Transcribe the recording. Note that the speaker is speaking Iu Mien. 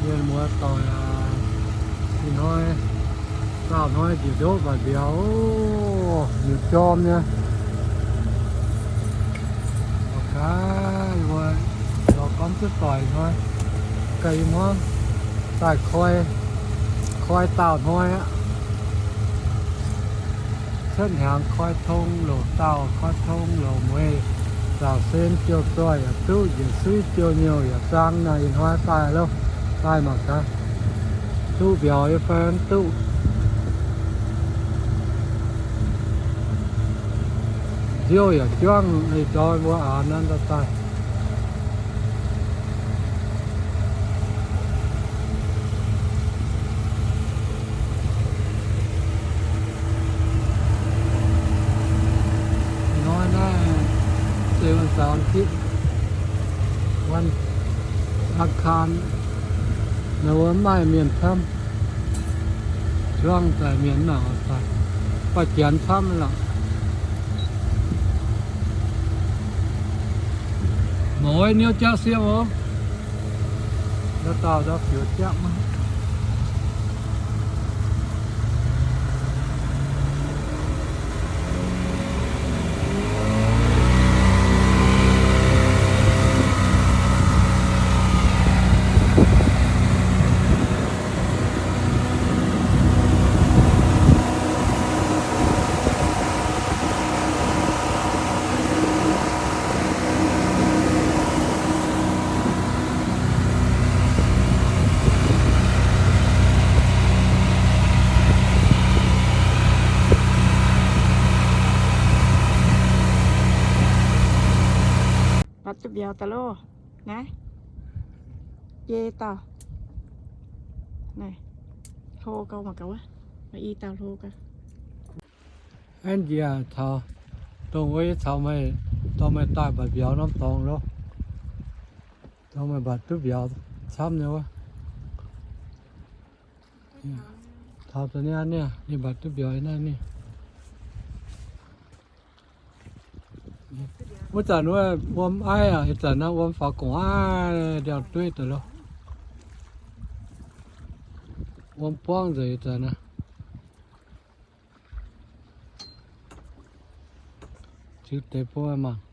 Mienh muoz-doic aac, ih hnoi, daauh hnoi njiec ndoqv mbaac mbiauz, liuz jorm nyei. Mangc gaax, mbuo lorz gorngv duqv doic hnoi, ga'naaiv hnoi daaih koi, koi daauh hnoi aqv. Cuotv hnyangx koi tong loc daauh, koi tong loc mueiz, zaauc sen jouh zoih yaac duqv, njiec suiv jouh nyouh yaac zaang naaic, ih hnoi daaih loh, daaih mangc gaax, duqv mbiauz nyei fai mv duqv. Nziouv yaac juangv, ih ndorm mbuo aanx naaiv daaih. Ih hnoi naaiv se วันเสาร์อาทิตย์, วันอังคาร, naaiv wuov mv maaih mienh camv, juangv daaih mienh mangc daaih, baac janx camv lorqc. Mouz niouv jangv sieqv oc. Ndau dauh ndau fioux jangv maiv. Baac duqv mbiauz daaih loh. Naaiv, yie dauh. Naaiv, hlo gau mangc gaax wuov. Maaih i dauh hlo gau. Aengx njiec taux dongh wuov, yie caux meih, dorh meih daaih mbaac mbiauz norm dorngx loh. Dorh meih mbaac duqv mbiauz camv nyei wuov. Taux da'nyeic niaa, ninh mbaac duqv mbiauz naaiv niaa. Wuov zanc wuov wuom aiv aac, ih zanc naaiv wuom faaux gu'nguaaiv ndiangx-dueiv daaih loh. Wuom buangv nzengc ih zanc naaiv. Ziux deix bun mangc.